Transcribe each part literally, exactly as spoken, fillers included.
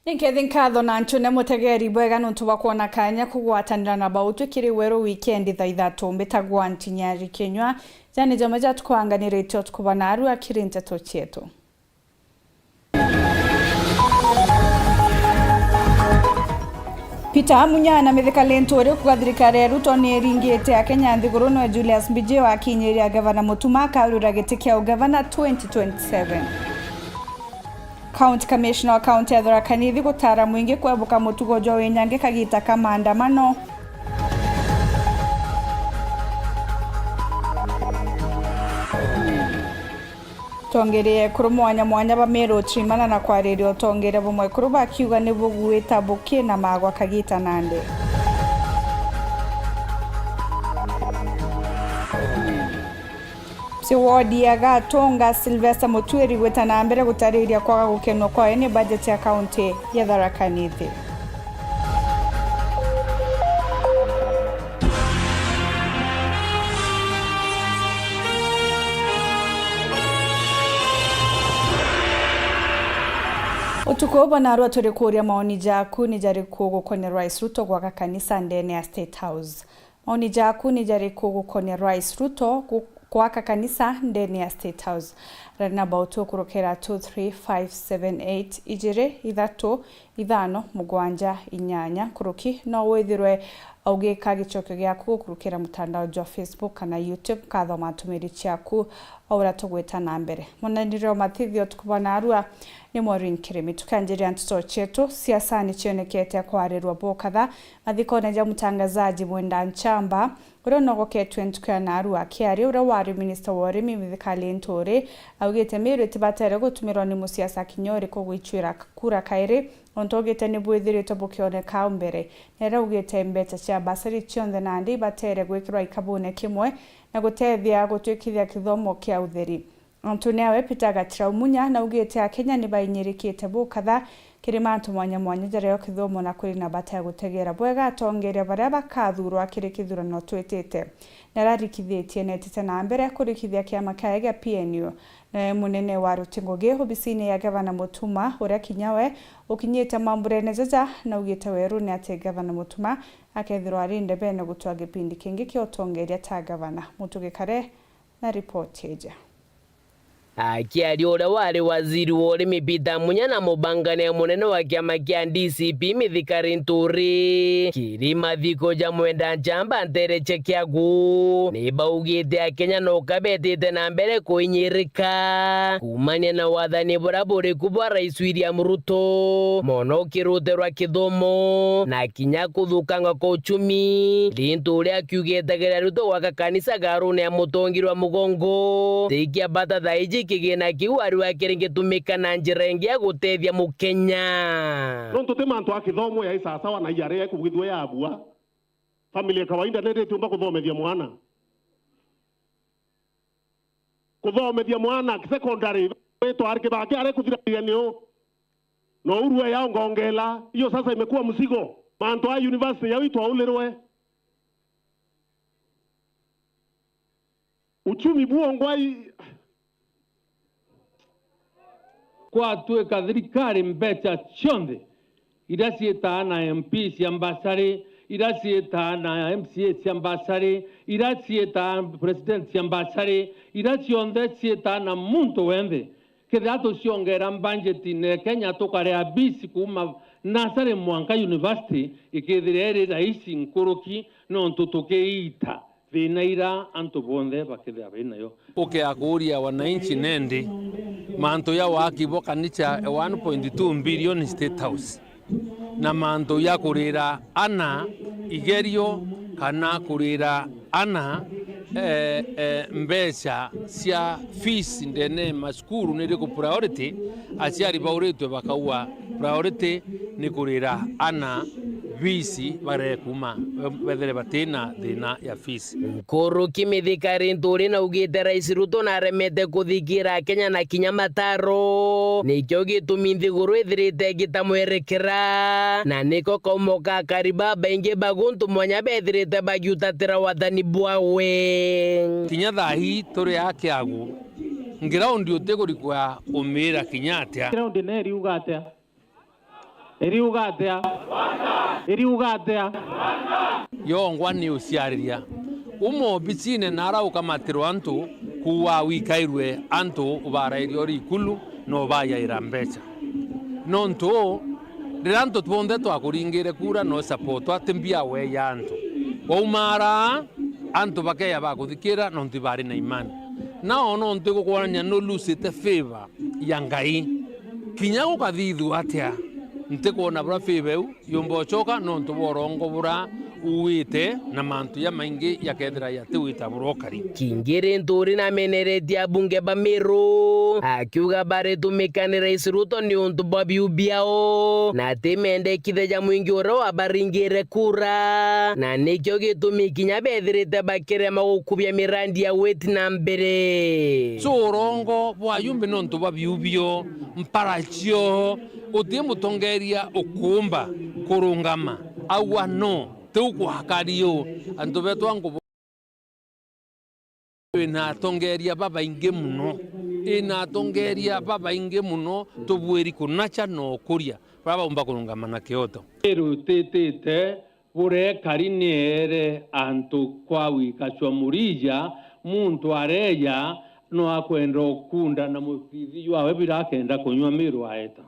Ninkethi nkatho na ncune mutegeri bwega nuntu bwa kwona kanya kugwatanira na bautwi kiri Weru Weekend thaa ithatu. Mbitagwa Ntinyari Kinyua. Jani jamwe jatukubanganirite utuku bwa narua kiri nteto cietu. Peter Munya na Mithika Linturi kuuga thirikari ya Ruto ni iringite Akenya nthiguru, nwe Julius Mbijiu akinyiria Gavana Mutuma akarura giti kia ugavana twenty twenty-seven. County Commissioner wa County ya Tharaka Nithi gutara mwingi kwebuka mutugo jwa winyangi kagita ka maandamano. Tongeria ekuru mwanya mwanya ba Meru Trimana na kwariria utongeria bumwe ekuru bakiuga ni buguita buki na magwa kagita nandi. Msee wodi ya Gatunga Sylvester Mutwiri gwita na mbere gutariria kwaga gukenua kwawe ni bajeti ya kaunti ya Tharaka Nithi. Utuku bwa narua turi kuuria maoni jaku ni jariku gukonia Rais Ruto gwaka kanisa ndene ya State House. Maoni jaku ni jariku gukonia Rais Ruto gu-, gwaka kanisa ndene ya State House? Rari na bautu kurukira two three five seven eight, ijiri ithatu ithano mugwanja inyanya. Nkuruki no withirwe ugika gicokio giaku gukurukira mutandao jwa Facebook kana YouTube. Kathoma ntumiri ciaku o uria tugwita na mbere. Munenire o matithio tuku bwa narua ni Maureen Kirimi. Tukianjiria nteto cietu, siasa ni cionekete kwarirwa bukatha mathikone ja mutangazaji Mwenda Nchamba, uria unogoketwe ntuku ya narua. Akiaria, uria wari minista wa urimi Mithika Linturi augite Meru itibatere gutumirwa ni musiasa kinya uriku gwicwira kura kairi, nontu augite ni bwithiritwe bukioneka au mbere. Nere augite mbeca cia basari cionthe nandi ibatere gwikirwa ikabune kimwe na gutethia gutwikithia kithomo kia utheri. Antu niawe Peter Gatirau Munya naugite Akenya ni bainyirikite bukatha kiri mantu mwanya mwanya jaria kithomo na kuri na bata ya gutegera bwega atongeria baria bakathurwa kiri kithurano twitite. Nararikithitie netite na mbere kurikithia kiama kiawe gia P N U. Nawe munene wa ruti ngugi obisine ya Gavana Mutuma, uria kinya we ukinyite mamburene jaja, naugite werune ati Gavana Mutuma akethirwa ari ndebene gutwaa gipindi kingi kia utongeria ta gavana. Mutu Gikare na ripoti ija. Akiaria uria wari waziri wa urimi Peter Munya na mubangania munene wa kiama kia D C P Mithika Linturi kiri mathiko ja Mwenda Nchamba ntere cia Kiagu, ni baugite Akenya no kabetite na mbere kuinyirika kumania na wathani buria buri ku bwa Rais William Ruto, mono kirute rwa kithomo na kinya kuthukangwa kwa uchumi. Linturi akiugite geria Ruto gwaka kanisa garune ya mutongi rwa mugongo ti kia bata thaa iji, kigina kiu ari wa kiri gitumika na njira ingi ya gutethia Mukenya. Nontu ti mantu a kithomo yai sawasawa na I R A ikugithua yabua. Family ya kawaida ni itiumba kuthomethia mwana. Kuthomethia mwana secondary, witwa ari kibaki ari kuthirania ni u? No uru ya ungongela, hiyo sasa imekuwa mzigo. Mantu a university yau itwaulirwe. Uchumi buo ngwai. Kwatwika thirikari mbeca cionthe iria ciitaa na M P cia mbacari, iria ciitaa na M C A cia mbacari, iria ciitaa president cia mbacari, iria cionthe ciitaa na muntu wenthe, kethira tuciongera mbanjetine ya Kenya tukaria bisi kuuma nasari mwanka university, ikethira iri raisi nkuruki, nontu tukiita thina ira antu bonthe bakethira bari nayo. Ukea kuuria wananchi nendi, mantu ya waki bwa kanisa ya one point two billion State House, na mantu ya kurira ana igerio kana kurira ana, eh, eh, mbeca cia fees ndene ya macukuru ni riku priority? Aciari bauritwe bakauga priority ni kurira ana fees baree kuuma, bethere batina thina ya fees. Nkuruki Mithika Linturi naugite Rais Ruto naremete kuthikiira Akenya na kinya mataro, nikio gitumi nthiguru ithirite igitamwerekera, na niko kaumo ka akari babaingi ba guntu mwanya bethirite bagiutatira wathani bwawe. Kinya thaa ii turi a Kiagu, ground utikurikwa umiira kinya atia. Ground neri uga atia? Iriuga atia? Iriuga atia? Yongwa ni uciariria. Uma obicine nara ukamatirwa antu, kuuga wikairwe antu ubarairia uri ikulu na ubayaira mbeca. Nontu riria antu bonthe twakuringire kura na usapotwa, ti mbia weya antu. Waumara, antu bakeya bakuthikira nontu ibari na imani. Nao nontu igukwonania nulusite favor ya Ngai. Kinya gukathithua atia, ntikwona bura favor iu yumba ucoka nontu bwa urongo bura uuite na mantu jamaingi jakethira jatiwita bura ukari. Kingiri Nturi nameneretie abunge ba Meru, akiuga baritumika ni Rais Ruto niuntu bwa biu biao, na ati mendekithe ja mwingi uria wabaringire kura, na nikio gitumi kinya bethirite bakirema gukubia mirandi ya gwiti na mbere. So urongo bwa yumbi nontu bwa biu bio, mpara cio, uti mutongeria ukuumba kurungama, aua no, tiu kwakari u, antu betu a ngubo. Twina atongeria babaingi muno, ina atongeria babaingi muno, tubuiri kunacha na ukuria, baria baumba kurungama na kioto. Irutitite burekari ni eere antu kwa wikachwa murija, muntu areeja no akwenda ukunda na muthithi jwawe birakenda kunywa miru aeta.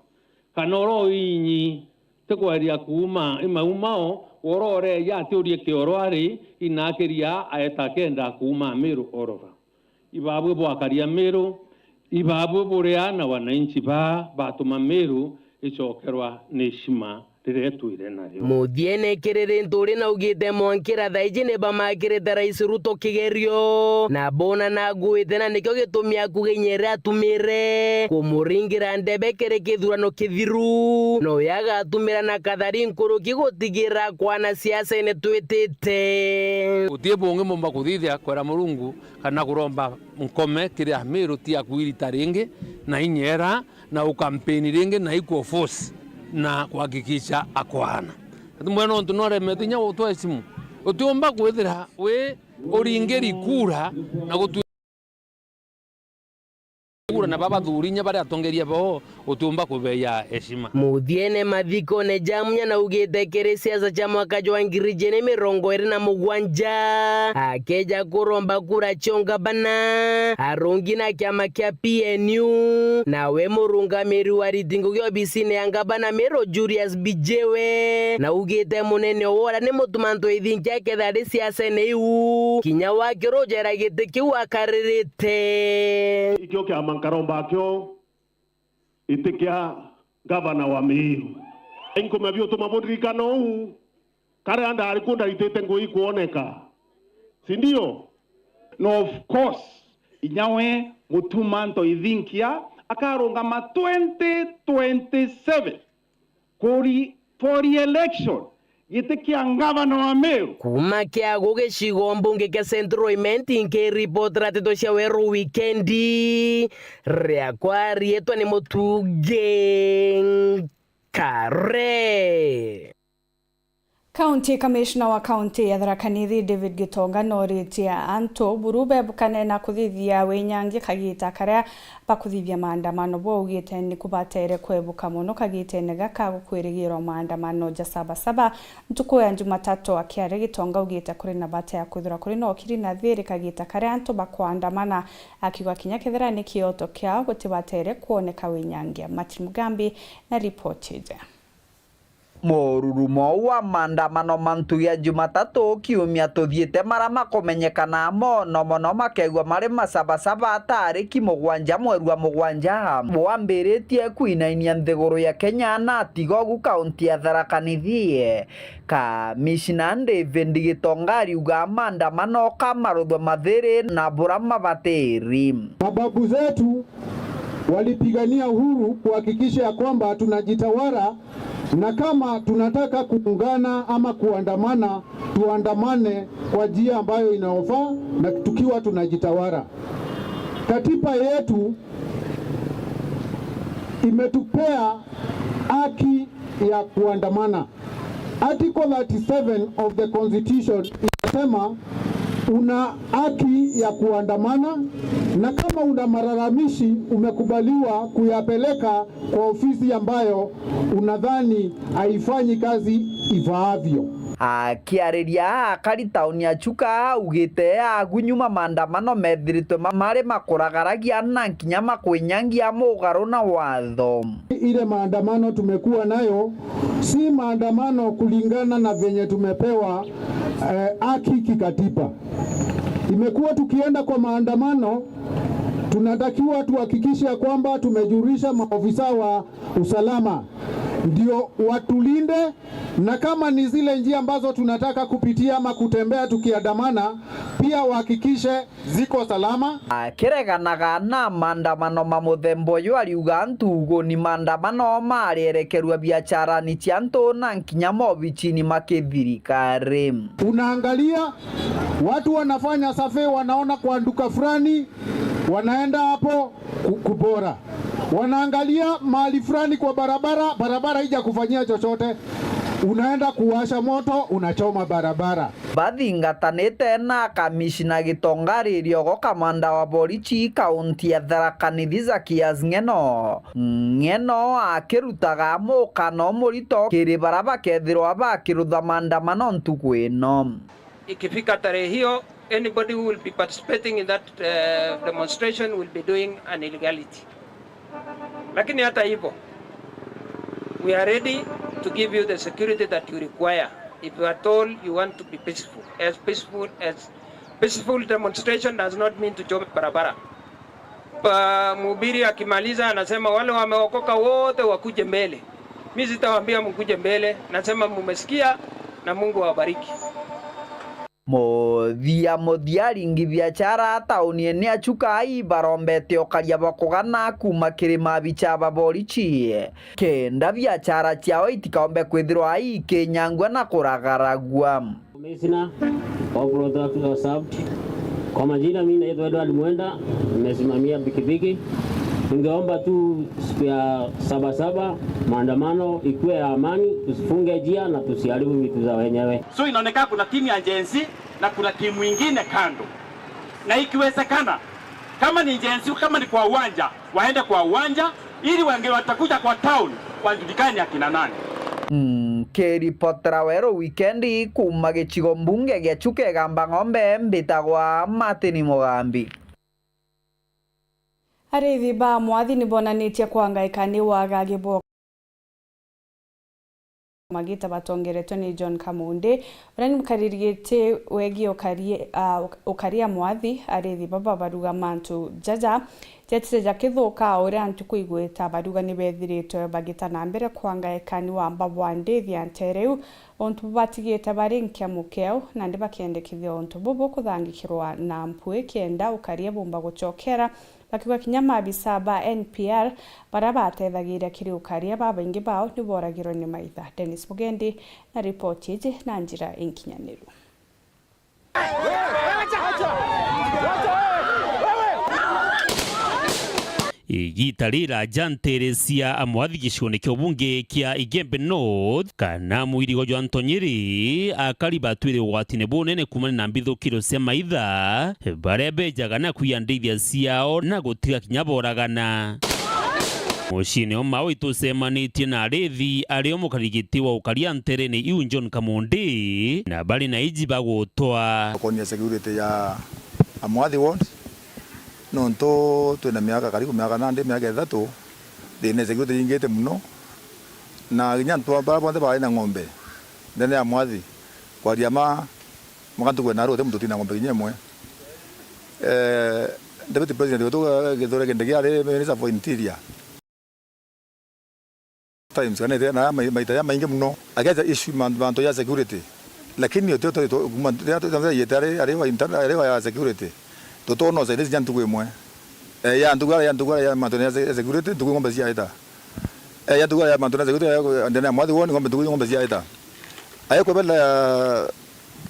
Kana oro inyi, tikweria kuuma imaumao, woro oreeja atiurie kioro ari, inakiria aeta kenda kuuma miru orora. Ibabwe bwakaria miru, ibabwe buria na wananchi ba batuma miru icokerwa ni heshima riria itwire nario. Muthiene kiri Nturi naugite mwankira thaiji ni bamakirite Rais Ruto kigerio, na bona naguite na nikio gitumi akuga inya iria atumire kumuringira ndebe kiri kithurano kithiru, noyo agatumira na kathari nkuruki gutigira kwana siasene twitite. Guti bungi mumba kuthithia kwera Murungu kana kuromba nkome kiri Amiru ti aku irita ringi na inyera na ukampeni ringi na ikwo force na kuhakikisha akwana. Ati mwe nontu noremete inya gutweheshimu. Utiumba kwithira wi uringiri kura na gutu- kura na babathuri inya baria atongeria bao utiumba kubeya heshima. Muthiene mathikone ja munya naugite kiri siasa cia mwaka jwa ngiri ijiri mirongo iri na mugwanja, akeja kuromba kura cio ngavana, arungi na kiama kia P N U, nawe murungamiri wa riti ngugi obisine ya ngavana Miru Julius Bijiwe, naugite munene uria ni mutuma ntu ithingi akethira ari siasene iu, kinya wakirujera giti kiu akaririte. Ikio kiama nkaromba kio iti kia ngavana wa Miru. Inkume biutuma bundirikana uu, karia ndari ku ndaitite ngui kwoneka. Si ndio? Na of course, inya we Mutuma Ntoithinkia akarungama twenty twenty-seven kuri for re-election giti kia ngavana wa Meru. Kuuma Kiagu gicigo mbunge kia Central Imenti, nkiripotera nteto cia Weru Wikendi, riakwa riitwa ni Mutungi Kare. County Commissioner wa County ya Tharaka Nithi David Gitonga noritie antu buru bebukane na kuthithia winyangi kagita karia bakuthithia maandamano, bwaugite ni kubatere kwebuka mono kagitene gaka gukwirigirwa maandamano ja Saba Saba ntuku ya Jumatatu. Akiaria, Gitonga augite kuri na bata ya kwithirwa kuri na ukiri na thiri kagita karia antu bakwandamana, akiuga kinya kethira ni kioto kiao gutibatere kwoneka winyangia. Martin Mugambi na ripoti iji. Morurumo wa maandamano mantu ya Jumatatu kiumia tuthiite, mara makumenyekana mono mono makegua mari ma Saba Saba tariki mugwanja mweri wa mugwanja, wambiritie kwinainia nthiguru ya Kenya na Tigogu, kaunti ya Tharaka Nithi. Kamishna David Gitonga ariuga maandamano kamaruthwe mathiri na bura mabatiri. Mababu zetu walipigania uhuru kuhakikisha ya kwamba tunajitawala, na kama tunataka kuungana ama kuandamana, tuandamane kwa njia ambayo inayofaa na tukiwa tunajitawala. Katiba yetu imetupea haki ya kuandamana. Article thirty-seven of the constitution inasema Una haki ya kuandamana, na kama una malalamishi, umekubaliwa kuyapeleka kwa ofisi ambayo unadhani haifanyi kazi ifaavyo. Akiariria akari tauni ya Chuka, augite agunyu ma maandamano methiritwe ma-, mari makuragaragia na nkinya makwinyangia mugaru na watho. Ile maandamano tumekuwa nayo si maandamano kulingana na venye tumepewa, eh, haki kikatiba. Imekuwa tukienda kwa maandamano, tunatakiwa tuhakikishe ya kwamba tumejulisha maofisa wa usalama ndio watulinde, na kama ni zile njia ambazo tunataka kupitia ama kutembea tukiandamana, pia wahakikishe ziko salama. Akireganaga na maandamano ma muthemba uyu, ariuga ntugo ni maandamano marierekerua biacharani cia antu na nkinya maobichini ma kithirikari. Unaangalia watu wanafanya survey, wanaona kwa duka fulani, wanaenda hapo ku-, kubora. Wanaangalia mahali fulani kwa barabara, barabara haija kufanyia chochote, unaenda kuwasha moto, unachoma barabara. Bathingatanite na kamishina Gitonga Riogo, kamanda wa borichi kaunti ya Tharaka Nithi, Zakias Ng'eno. Ng'eno akirutaga mukano murito kiri bara bakethirwa bakirutha maandamano ntuku ino. Ikifika tarehe hiyo, anybody who will be participating in that, uh, demonstration will be doing an illegality. Lakini hata hivyo, we are ready to give you the security that you require if at all you want to be peaceful. As peaceful as, peaceful demonstration does not mean to choma barabara. Pa-, mhubiri akimaliza anasema wale wameokoka wote wakuje mbele. Mi sitawaambia mkuje mbele, nasema mumesikia na Mungu awabariki. Muthia muthia, aringi biachara tauniene ya Chuka ibarombete ukaria bwa kugana kuuma kiri mabicha ba borichi, kenda biachara ciao itikaombe kwithirwa ikinyangua na kuragaragua. Commissioner of Road Traffic Safety. Kwa majina, mimi naitwa Edward Mwenda, nimesimamia pikipiki. Ningeomba tu siku ya Sabasaba maandamano ikuwe ya amani, tusifunge njia na tusiharibu vitu za wenyewe. So inaonekana kuna timu ya Gen Z na kuna timu ingine kando. Na ikiwezekana, kama ni Gen Z, kama ni kwa uwanja, waende kwa uwanja, ili wengine watakuja kwa town, wajulikane akina nani. Nkiripotera Weru Wikendi kuuma gicigo mbunge gia Chuka Igamba Ng'ombe, mbitagwa Martin Mugambi. Arithi ba Mwathi ni bonanitie kwangaika ni wagagi bwa magita batongeretwe ni John Kamundi, uria ni mukariri giti wegii ukari-, a, uk-, ukaria Mwathi. Arithi baba baruga mantu jaja jetire jakithuka, o uria ntuku igwita baruga ni bethiritwe bagita na mbere kwangaika ni wamba bwa ndithi ya ntere iu, untu bubatigite bari nkia mukeu, nandi bakendekithia untu bubu kuthangikirwa na mpui kenda ukaria bumba gucokera. Bakiuga kinya maabisa ba N P R baria batethagiria kiri ukaria, babaingi bao ni boragirwe ni maitha. Dennis Mugendi na ripoti iji na njira inkinyaniru. Igita riraja ntere cia Amwathi gicigoone kia ubunge kia Igembe North, kana mwirigo jwa ntonyiri, akari batwire ugwatine bunene kuumania na mbithukiro cia maitha, baria bejaga na kwiya ndithia ciao na gutiga kinya boragana. Muciine o Maui tucemanitie na arithi ario mukariri giti wa ukaria nterene iu John Kamundi, na bari na iji bagutwa. Konia security ya Amwathi Ward, nontu twina miaka karibu miaka nandi miaka ithatu, thina ya security yingite mono, na kinya antu baria bonthe bari na ng'ombe ndene ya Mwathi, kwaria ma, Mwanka ntuku ya naarua uti muntu utina ng'ombe kinya imwe. Eh, Deputy President wetu, eh, Kithure Kindiki ari Minister for Interior. Times, kana ite na mai-, maita jamaingi mono. Akeja issue man-, mantu ja security. Lakini utio tu, tu, kuma, riria tu, tu, yete ari, ari wa inter-, ari wa ya security. Tutona usaidizi ja ntuku imwe. Eh, ya ntuku, ya ntuku, ya mantu ja se-, security, ntuku ng'ombe ciaita. Eh, ya ntuku ya mantu na security, ya, ndene ya Mwathi Ward, ng'ombe ntuku, ng'ombe ciaita. Aye kwebela ya,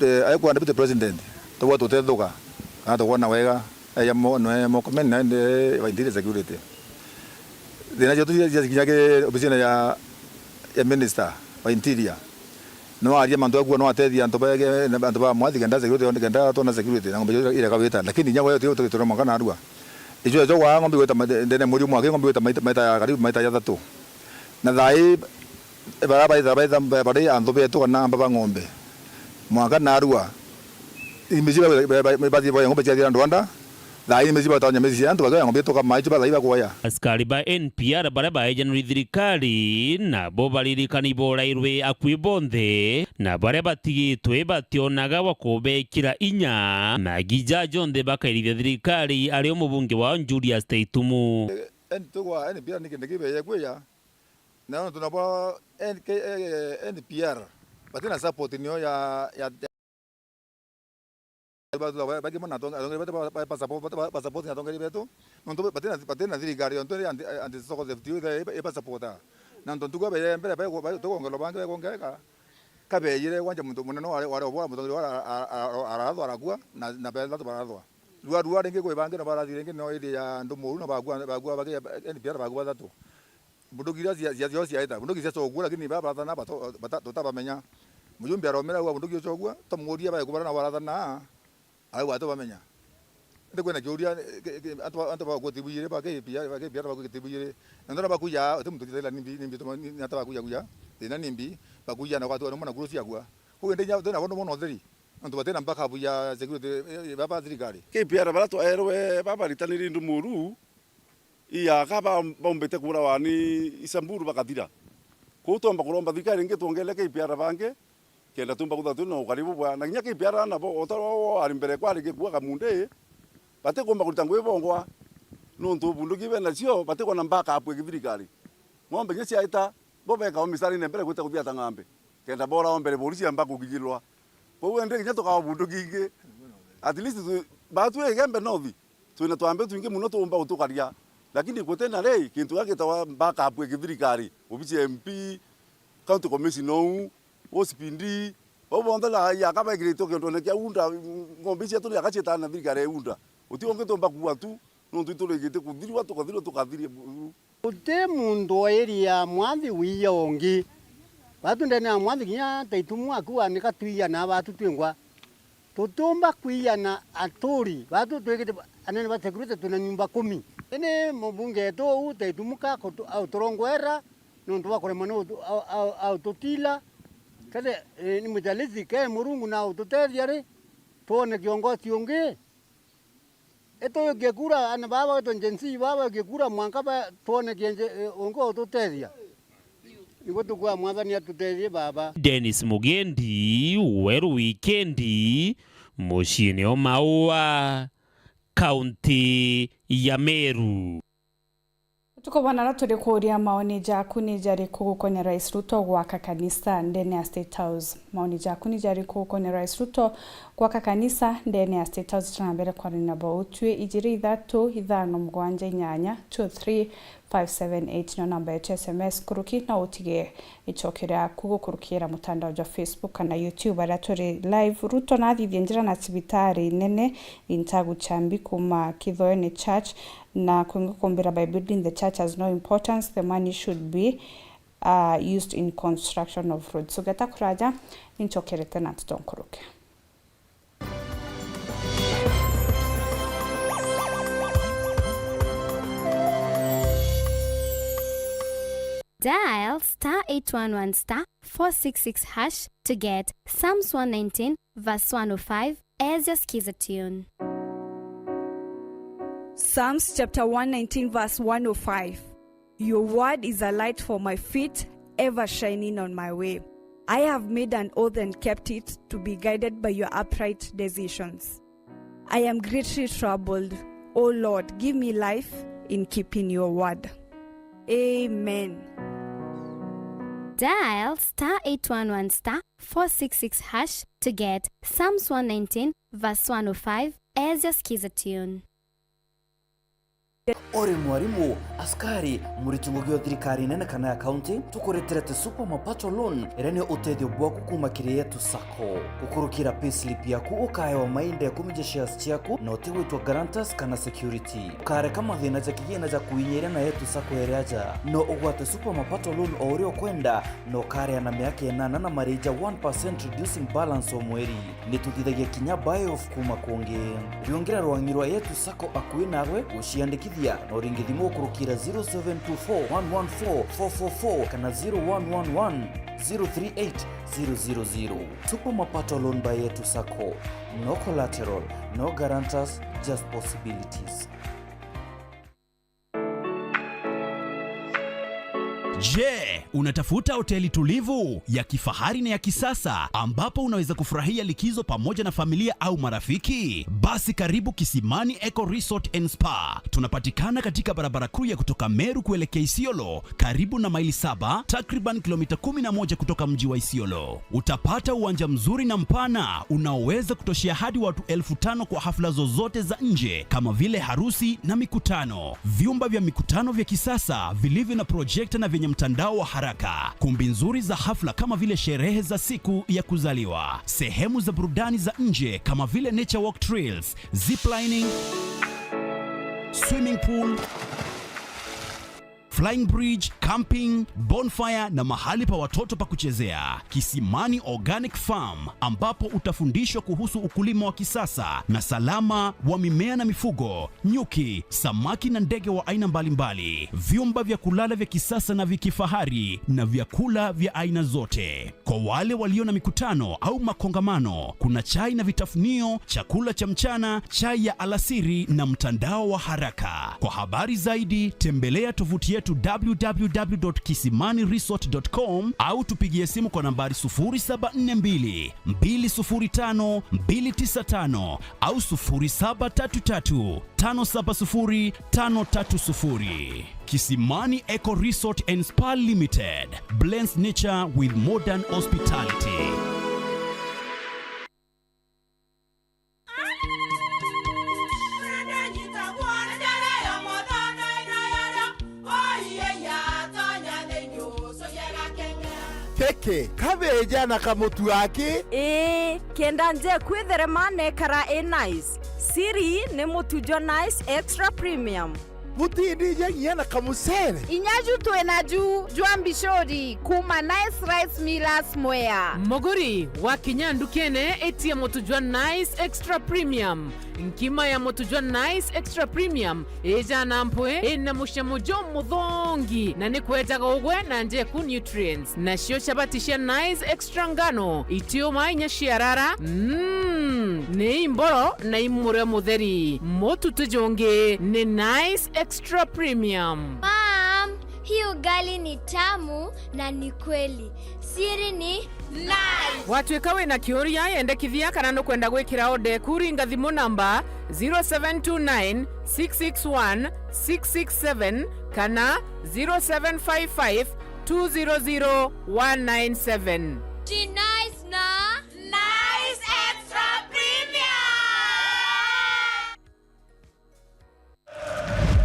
eh, aye kwa Deputy President, tugwa tutethuka, kana tukwona wega, eh, ya mo-, no, eh, moko meni na ende wa interior security. Thina cietu cia, cia kinya ki obisine ya, ya Minister wa Interior. No aria mantu akua, no atethia antu bege, antu ba mwathi kenda security, kenda twona security, na ng'ombe icio ireka wita. Lakini inya wewe tio tugitore mwanka narua. Icio ejo wa ng'ombe wita ma-, ndene muri mwaki ng'ombe wita maita, maita ya karibu maita ya thatu. Na thai, bara baitha, baitha, bari antu betu kana amba ba ng'ombe. Mwanka narua. Imiji ba, ba, ba, ba, ba, ng'ombe cia thira ndwanda. Thaai ni miji batanya miji cia antu bakiwa ng'ombe ituka mai chuba thai bakuoya. Askari ba N P R baria baejanirwe thirikari, nabo baririkani borairwe akui bonthe, na baria batigitwe bationaga wa kubekira inya, na gija jonthe bakairithia thirikari, ario mubunge wao Julius Taitumu. Eh, en-, tugwa N P R ni kindi kibeye kwiya, na nontu nabo N K, eh, N P R batina support niyo ya, ya, ya Ba-, ba-, bangi mono na atonge-, atongeria betu ba-, ba-, ba-, ba-, support na atongeria betu. Nontu batina, batina thirikari yontu iri anti, anti soko theft yo iba, iba supporta. Na nontu ntugo beye mbere, ba-, ba-, tukongerwa bangi bekongereka. Kabeyire kwanja muntu munene wari, wari obwa mutongeria wari a-, a-, a-, arathwa arakua, na, na bethatu barathwa. Rua, rua ringi kwi bangi na barathire ringi no iri ya Ndumuru na bakua, bakua baki N P R bakua bathatu. Bunduki iria cia, cia, cio ciaita, bunduki cia cogua, lakini baba barathana bato-, bata-, tutabamenya. Mujumbe aromera au bunduki io cogua, twamuria bae kubara na barathana, arauga atibamenya. Indi kwina kiuria, ki, ki, antu ba, antu ba koti bwire, ba K P R, ba K P R ba koti bwire. Na ndona bakuya, uti muntu tithela nimbi, nimbi tuma, ni, ni ata bakuya kuya, thina nimbi, bakuya na kwatu na mwana kurusi agua. Kuge ndinya, tena bono bono theri. Antu batina mpaka buya security, eh, eh, baba thirikari. K P R bara twaerwe, baba ritaniri Ndumuru, Iyaka ba-, baumbite kuurawa ni Isamburu bakathira. Kwou twomba kuromba thirikari ingi twongerere K P R bangi, kenda tumba kuthirwa twina ukari bubwa. Na kinya K P R nabo, o ta ro ari mbere kwari gikua Kamunde, batikumba kurita ngugi bongwa, nontu bunduki benacio batikwona backup ya githirikari. Ng'ombe kinya ciaita, bo bekawa misarine mbere gwita kuthiata ng'ambe, kenda bora o mbere bori ciamba kuginyirwa. Kwou indi kinya tukawa bunduki ingi, at least tu-, batwi Igembe North, twina twambe twingi mono tuumba gutukaria, lakini gutina ri, gintu gia gitawa backup ya githirikari, obici ya M P, county commissioner uu, O C P D, bau bonthe na Iyaka bekiritwe kiondone kia Unda, ng'ombe cietu ni aka cietaga na thirikari ya Unda. Uti ungi tuumba kuua tu, nontu iturigite kuthirua, tukathirua, tukathiria buru. Guti muntu o area ya Mwathi wiya ungi. Batu ndene ya Mwathi kinya Taitumu akua nika twiyana batu twingwa. Tutiumba kwiyana aturi batu twikite anene ba security twina nyumba kumi. Indi mubunge wetu uu Taitumu ka kutu-, auturongwera nontu bwa kuremwa ni utu-, au-, au-, aututila. Kethira, eh, ni muchalisi ke Murungu na aututethia ri, twone kiongosi ungi. Ituyukie kura, ana baba wetu Gen Z baba yukie kura mwanka ba, twone kienje, eh, ungi ututethia. Niguo tukwaa Mwathani atutethie baba. Dennis Mugendi, Weru Wikendi, muciini o Maua, kaunti ya Meru. Utuku bwa nara turi kuuria maoni jaku ni jariku gukonia Rais Ruto gwaka kanisa ndene ya State House? Maoni jaku ni jariku gukonia Rais Ruto gwaka kanisa ndene ya State House? Tena mbere kwarania nabo utwi ijiri ithatu ithano mugwanja inyanya two three five seven eight no namba yetu ya S M S kuruki, no utige icokio riaku gukurukira mutandao jwa Facebook kana YouTube aria turi live. Ruto nathithie njira na cibitari nene Intagu Chambi kuma Kithoene Church na kwingi kumbira by building the church has no importance, the money should be, uh, used in construction of roads. Ugeta kuraja, ninchokerete na nteto nkuruki. Dial star eight one one star four six six hash to get Psalms one nineteen verse one oh five as your Skiza tune. Psalms chapter one nineteen verse one oh five. Your word is a light for my feet, ever shining on my way. I have made an oath and kept it, to be guided by your upright decisions. I am greatly troubled. O Lord, give me life in keeping your word. Amen. Dial star eight one one star four six six hash to get Psalms one nineteen verse one oh five as your Skiza tune. Uri mwarimu, askari, muriti ngugi o thirikari nene kana ya kaunti, tukureterete Super Mapato Loan, iria ni utethio bwaku kuuma kiri Yetu Sacco. Gukurukira payslip yaku, ukaewa mainda ya kumija shares ciaku, na utigwitwa guarantors kana security. Ukareka mathina ja kigina ja kuinyiria na Yetu Sacco iri aja. No ugwate Super Mapato Loan o uria ukwenda, na ukaria na miaka inana na mariji ja one percent reducing balance o mweri. Ni tuthithagia kinya buy off kuuma kungi. Riungira rwang'i rwa Yetu Sacco akui nawe, guciandikithia na uringi thimu gukurukira zero seven two four one one four four four four kana zero one one one zero three eight zero zero zero. Super Mapato Loan by Yetu Sacco. No collateral, no guarantors, just possibilities. Je, unatafuta hoteli tulivu, ya kifahari na ya kisasa ambapo unaweza kufurahia likizo pamoja na familia au marafiki? Basi karibu Kisimani Eco Resort and Spa. Tunapatikana katika barabara kuu ya kutoka Meru kuelekea Isiolo, karibu na Maili Saba, takriban kilomita kumi na moja kutoka mji wa Isiolo. Utapata uwanja mzuri na mpana unaoweza kutoshea hadi watu elfu tano kwa hafla zozote za nje kama vile harusi na mikutano. Vyumba vya mikutano vya kisasa vilivyo na projekta na vyenye mtandao wa haraka. Kumbi nzuri za hafla kama vile sherehe za siku ya kuzaliwa. Sehemu za burudani za nje kama vile nature walk trails, ziplining, swimming pool, flying bridge, camping, bonfire na mahali pa watoto pa kuchezea. Kisimani Organic Farm, ambapo utafundishwa kuhusu ukulima wa kisasa na salama wa mimea na mifugo, nyuki, samaki na ndege wa aina mbalimbali, vyumba vya kulala vya kisasa na vya kifahari na vyakula vya aina zote. Kwa wale walio na mikutano au makongamano, kuna chai na vitafunio, chakula cha mchana, chai ya alasiri na mtandao wa haraka. Kwa habari zaidi, tembelea tovuti yetu w w w dot kisimani resort dot com au tupigie simu kwa nambari sufuri saba nne mbili, mbili sufuri tano, mbili tisa tano au sufuri saba tatu tatu, tano saba sufuri, tano tatu sufuri. Kisimani Eco Resort and Spa Limited blends nature with modern hospitality. Kiki, kabeja na kamutu aki? Ii, kenda nje kwitherema nekara i nice. Siri ni mutu jwa Nice Extra Premium. Butindija nginya na kamucere? Inya ju twi na ju jwa mbicuri kuuma Nice Rice Millers Mwea. Muguri, wakinya ndukene, itia mutu jwa Nice Extra Premium. Nkima ya mutu jwa Nice Extra Premium ijaa na mpwi, ina mucamo jumuthongi, na ni kwejaga ugwe na njeku nutrients. Nacio chabati cia Nice Extra ngano, itiuma inya ciarara. Mm, ni imboro na imurio mutheri. Mutu ti jungi, ni Nice Extra Premium. Mom, hii ugali ni tamu na ni kweli. Siri ni Nice. Watuika wina kiuria, yendekithia kana nukwenda gwikira order eku, ringa thimu namba zero seven two nine, six six one, six six seven kana zero seven five five, two zero zero, one nine seven. Ti Nice na Nice Extra Premium.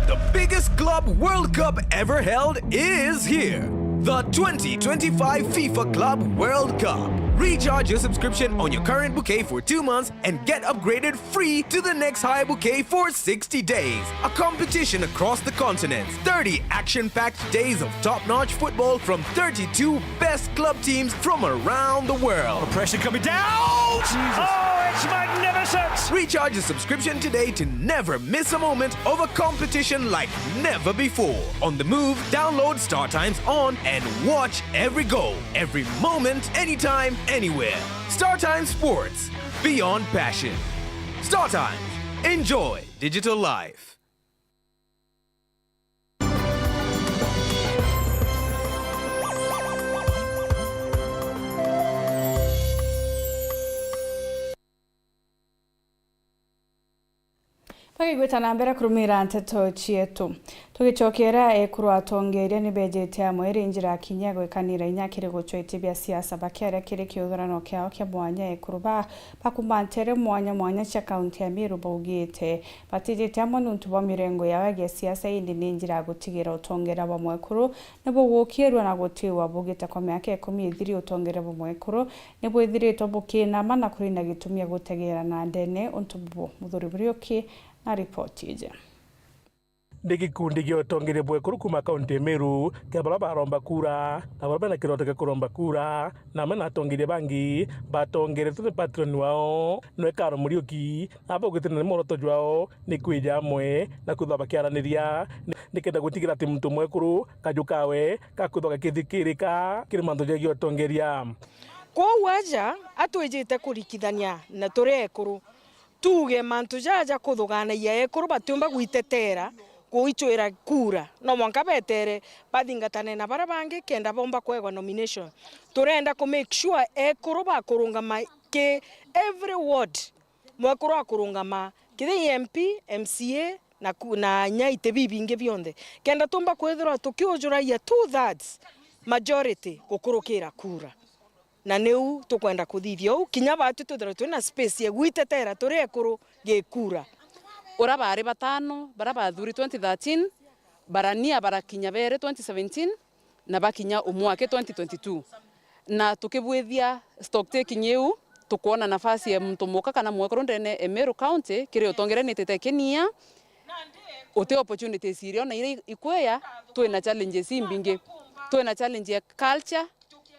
The biggest Club World Cup ever held is here. The twenty twenty-five FIFA Club World Cup. Recharge your subscription on your current bouquet for two months and get upgraded free to the next higher bouquet for sixty days. A competition across the continents, thirty action-packed days of top-notch football from thirty-two best club teams from around the world. Pressure coming down! Jesus. Oh, it's magnificent! Recharge your subscription today to never miss a moment of a competition like never before. On the move, download Star Times On and watch every goal, every moment, anytime, anywhere. Star Times Sports. Beyond passion. Star Times. Enjoy digital life. Tugigwita na mbere kurumira nteto cietu. Tugicokera, ekuru atongeria ni bejite amwe iri njira kinya gwikanira inya kiri gucwa iti bia siasa bakiaria kiri kiuthurano kiao kia mwanya. Ekuru ba bakuma ntere mwanya mwanya cia kaunti ya Meru baugite batijite amwe nuntu bwa mirengo yao ya gisiasa, indi ni njira ya gutigira utongeria bwa mwekuru ni bugukirua na gutiwa. Bugite kwa miaka ikumi ithiri utongeria bwa mwekuru ni bwithiritwe bukinama na kuri na gitumi ya gutegera na ndene untu bubu. Muthuri Buriuki na ripoti iji. Ni gikundi gia utongeria bwekuru kuma kaunti ya Meru kia baria baromba kura na baria bena kiroto kia kuromba kura, na amwe na atongeria bangi batongeretwe ni patroni wao nwe Karo Muriuki, na baugite ni mworoto jwao ni kwija amwe na kwithirwa bakiaraniria nikenda gutigira ati muntu mwekuru kaju kawe gakwithirwa gakithikirika kiri mantu jegie utongeria. Kwou aja atwijite kurikithania na turi ekuru, tuuge mantu jaja kuthuganagia ekuru batiumba gwitetera kuicwira kura, no mwanka betere bathingatane na baria bangi kenda bomba kwegwa nomination. Turenda ku make sure ekuru bakurungama ki every ward, mwekuru akurungama kiri M P, M C A na ku-, na nya iti bibingi bionthe, kenda tumba kwithirwa tukiujuragia two thirds majority gukurukira kura. Na niu tukwenda kuthithia uu, kinya baatu twithirwe twina space ya gwitetera turi ekuru gikura. Uria baari batano baria bathuri twenty thirteen, barania barakinya beeri twenty seventeen, na bakinya umwe aki twenty twenty-two. Na tukibwithia stock taking iu, tukwona nafasi ya muntu muka kana mwekuru ndene ya Meru County kiri utongeria ni itite kinia, uti opportunities irio na iria ikwia, twina challenges imbingi. Twina challenge ya culture,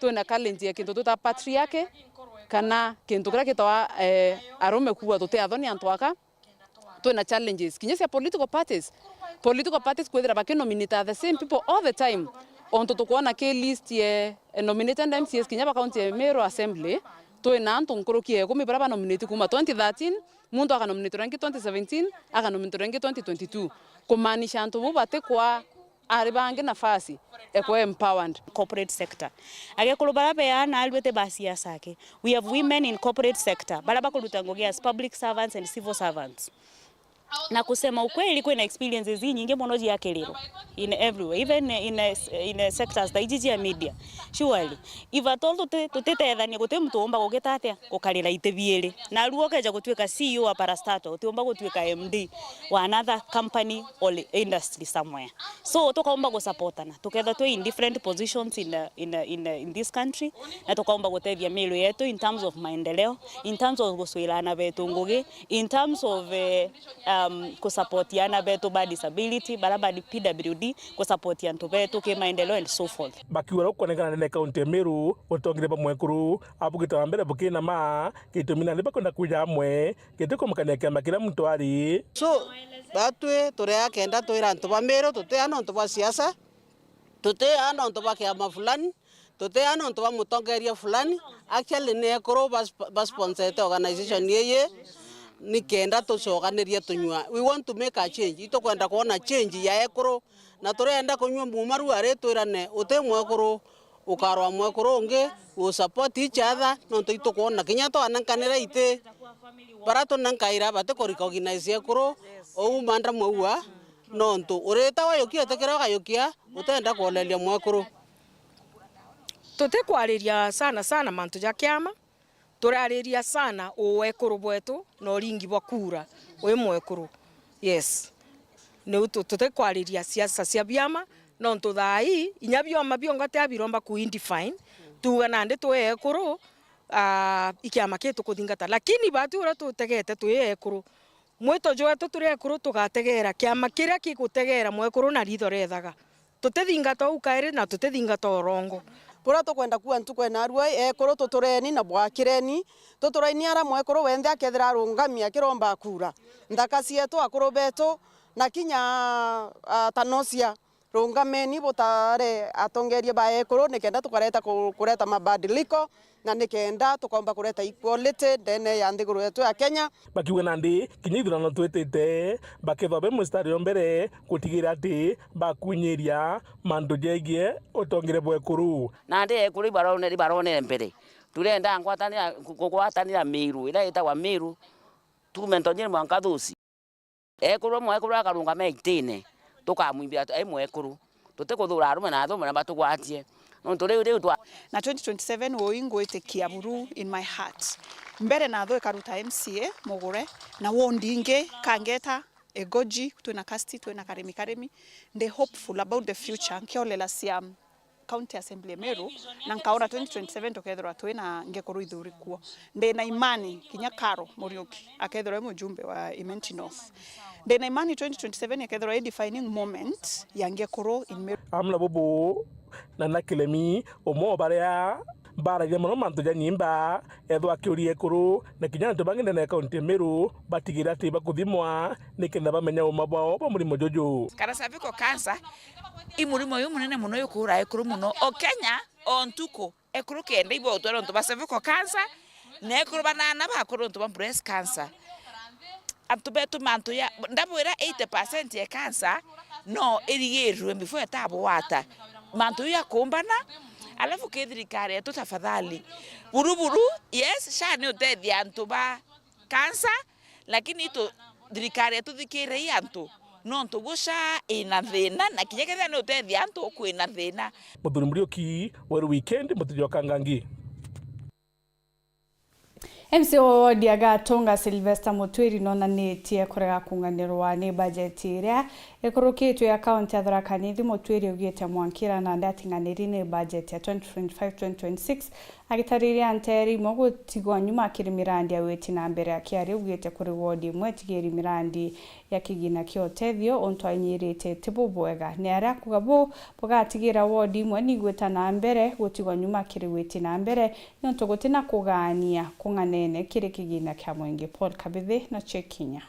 twina challenge ya kintu twita patriarchy, kana kintu kiria gitawa, eh, arume kuuga tuti athoni antu aka, twina challenges kinya cia political parties. Political parties kwithira bakinominate the same people all the time. Ontu tukwona ki list ya nominated M C As kinya ba county ya Meru Assembly, twina antu nkuruki ya ikumi baria banominate kuma twenty thirteen, muntu akanominate ringi twenty seventeen, akanominate ringi twenty twenty-two. Kumaanisha antu bau batikwa ari bangi nafasi ekwe empowered. Corporate sector. Agekuru baria beana arua ti ba siasa aki. We have women in corporate sector, baria bakuruta ngugi as public servants and civil servants. Na kusema ukweli, kwina experiences inyingi mono cia kiriro in everywhere, even in, in sectors ta iji cia media. Surely, if at all tuti-, tutitethania, guti muntu umba gugita atia gukarira iti biiri. Na arua ukeja gutuika C E O wa parastatal, utiumba gutuika M D wa another company or industry somewhere. So, tukaumba gusupportana, tukethirwa twi in different positions in, uh, in, uh, in, uh, in this country, na tukaumba gutethia Meru yetu in terms of maendeleo, in terms of gucwira ana betu ngugi, in terms of, eh, um, kusupport ana betu ba disability, baria ba P W D, kusupport antu betu ki maendeleo and so forth. Bakiuga uria gukwonekana ndene ya kaunti ya Meru, utongeria bwa mwekuru abugite wa mbere bukinama, gitumi nandi bakwenda kwija amwe, gitikumakania kiama kiria muntu ari. So, batwi turia kenda twira antu ba Meru, tutiana untu bwa siasa, tutiana untu bwa kiama fulani, tutiana untu bwa mutongeria fulani. Actually, ni ekuru bas-, basponsete organization iiji, ni kenda tucokanirie tunyua. We want to make a change. Itukwenda kwona change ya ekuru. Na turenda kunyua mumaru ari twirane, uti mwekuru ukarwa mwekuru ungi, we support each other, nontu itukwona kinya twanenkanira iti, bara tunenkaira bati ku recognize ekuru, ou madam aua, nontu urita wayukia utikira ukayukia, utenda kwoleria mwekuru. Tutikwariria sana sana mantu ja kiama, turariria sana uwekuru bwetu na uringi bwa kura wi mwekuru. Yes. Niu tu-, tutikwariria siasa cia biama, nontu thaa ii, inya bioma bionga tia biromba ku indefine, tuuga nandi twi ekuru, ah, i kiama ki tukuthingata. Lakini batu uria tutegete twi ekuru, mwito jwetu turi ekuru tugategera kiama kiria gigutegera mwekuru na ritho riethaga. Tutithingata uu kairi na tutithingata urongo. Buria tukwenda kuuga ntuku ya narua, ekuru tutureni na bwakireni, tutureni ara mwekuru wenthe akethira arungami akiromba kura. Nthaka cietu, akuru betu, na kinya, ah, tanosia, rungameni butare atongeria ba ekuru nikenda tukareta ku-, kureta mabadiliko. Na nikenda tukomba kureta equality ndene ya nthiguru yetu ya Kenya. Bakiuga nandi, kinya ithurano twitite, bakethwa be mustari o mbere gutigira ati bakunyiria mantu jegie utongeria bwa ekuru. Nandi ekuru ibarone-, ibaronere mbere. Turenda ngwatanira, ku-, kugwatanira Miru, iria itagwa Miru, tume Ntonyeni mwanka Thuci. Ekuru, mwekuru akarungama itine, tukamwimbira ai mwekuru. Tutikuthura arume na athume na batugwatie. Nontu riu, riu twa Na twenty twenty-seven uu ingwitikia buru in my heart. Mbere nathu ikaruta M C A Mugure, na wondi ingi kangeta Egoji, twina Kasti, twina Karimi Karimi. Ndi hopeful about the future, nkiolela cia County Assembly ya Meru, na nkaona twenty twenty-seven tukethirwa twina ngekuru ithuri kuo. Ndina imani kinya Karo Muriuki akethirwa e mujumbe wa Imenti North. Ndina imani twenty twenty-seven ikethirwa i defining moment ya ngekuru in Meru. Amna bubu na na Kilemi, umwe wa baria mbaragia mono mantu ja nyimba, ethwa akiuria ekuru na kinya antu bangi ndene ya kaunti ya Meru batigira ati bakuthimwa nikenda bamenya uma bwao bwa murimo juju. Kana cervical cancer i murimo jumunene mono jukuura ekuru mono o Kenya o ntuku. Ekuru kenda ibo utwara untu ba cervical cancer, na ekuru banana bakuru untu ba breast cancer. Antu betu mantu ya, ndabwira eighty percent ya cancer no irigirwe before itabwata. Mantu ya kumbana, alafu ki thirikari yetu tafadhali. Buru buru, yes, SHA ni utethia antu ba cancer, lakini itu, thirikari yetu thikirei antu, nontu gwo SHA ina thina, na kinya kethira ni utethia antu ukwina thina. Muthuri Muriuki, Weru Weekend, Mutiji wa Kangangi. M C A wa wodi ya Gatunga Sylvester Mutwiri nonanitie kurega kunganirwa ni bajeti iria ikurukitwe ya kaunti ya Tharaka Nithi. Mutwiri augite mwankira nandi atinganiri ni bajeti ya twenty twenty-five twenty twenty-six, agitariria nteere imwe gutigwa nyuma kiri mirandi ya witi na mbere. Akiaria augite kuri wodi imwe itigiri mirandi ya kigina kia utethio untu ainyirite ti bubwega. Ni aria akuga buu bugatigira wodi imwe ni igwita na mbere gutigwa nyuma kiri witi na mbere, niuntu gutina kugaania kung'anene kiri kigina kia mwingi. Paul Kabithi na Chekinya.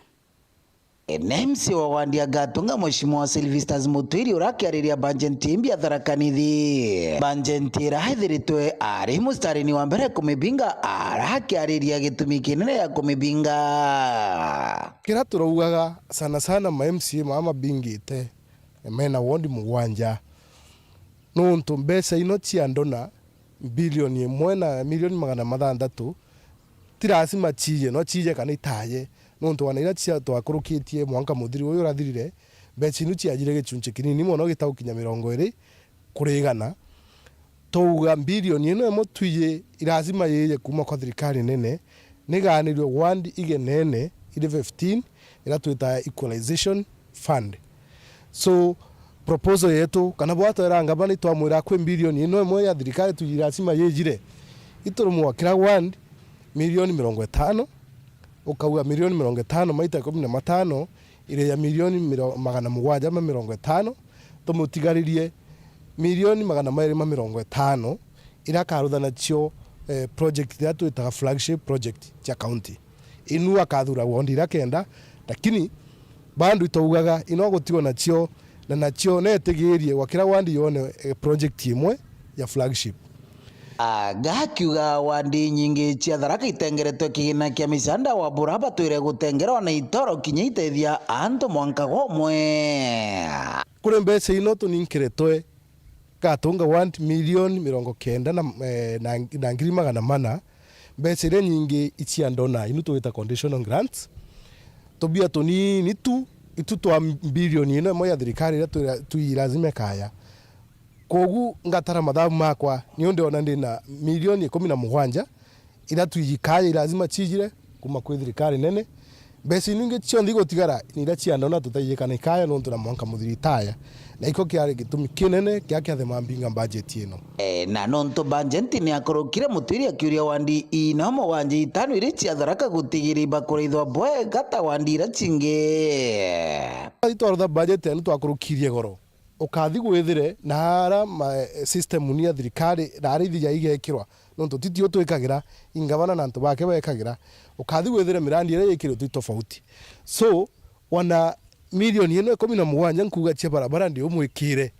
Na M C A wa wandi ya Gatunga, Mheshimiwa Sylvester Mutwiri, urakiariria bajeti imbi ya Tharaka Nithi. Bajeti ira ethiritwe ari mustarini wa mbere kumibinga, arakiariria gitumi kinene ya kumibinga. Kira turaugaga sana sana ma M C A mama mabingite, mena ward mugwanja. Nontu mbeca ino cia ndona bilioni imwe na milioni magana mathantatu, ti lazima ciije, no ciije kana itaaje. Nontu wana ira cia twakurukitie mwanka muthiru uyu urathirire, mbeca inu ciajire gichunchi kinini mono gitagukinya mirongo iri kuri igana. Twauga bilioni ino imwe twiji i lazima yiije kuuma kwa thirikari nene, nigaanirwe ward igenene iri fifteen, ira twitaga equalization fund. So, proposal yetu, kana bwatwera ngavana, itwamwira kwi bilioni ino imwe ya thirikari tuji lazima yijire, iturumwa kira ward milioni mirongo itano, ukauga milioni mirongo itano maita ikumi na matano, iri ya milioni miro-, magana mugwanja ma mirongo itano, tumutigaririe milioni magana mairi ma mirongo itano, ira akarutha nacio, eh, project iria twitaga flagship project cia county. Inu akathura ward iria kenda, lakini bado itaugaga ino gutigwa nacio, na nacio neetigirie gwa kira ward yone, eh, project imwe ya flagship. Aga akiuga ward inyingi cia Tharaka itengeretwe kigina kia micanda wa bura batwire gutengerwa na itoro kinya itethia antu mwanka gwa umwe. Kuri mbeca ino tuninkiretwe Gatunga ward milioni mirongo kenda na, eh, na, na ngiri magana mana, mbeca iria nyingi icia ndona, inu tugita conditional grants. Tubia tunini tu, itu twa bilioni ino imwe ya thirikari iria twira-, twi lazima ikaya. Kogu ngatara mathabu makwa, niu ndiona ndina milioni ikumi na mugwanja, iria twiji kaya i lazima cijire kuma kwi thirikari nene. Mbeca inu ingi cionthe igutigara ni iria cia ndona tutaiji kana ikaya nontu na mwanka muthiri itaya. Na ikio kiari gitumi kinene kia kiathima mbinga budget ino. E, na nontu bajeti ni akurukire, Mutwiri akiuria wandi ino mugwanja itano iria cia Tharaka gutigiri bakuraithwa bwega ta wandi iria cingi. Twarutha budget ino twakurukirie goro. Ukathi gwithire na ara ma, system ni ya thirikari, rari ithija igekirwa, nontu ti tio twikagira, ingavana na antu bake bekagira. Ukathi gwithire mirandi iria yikirwe ti tofauti. So, wana milioni ino ikumi na mugwanja nkuga cia barabara ndi umwikire.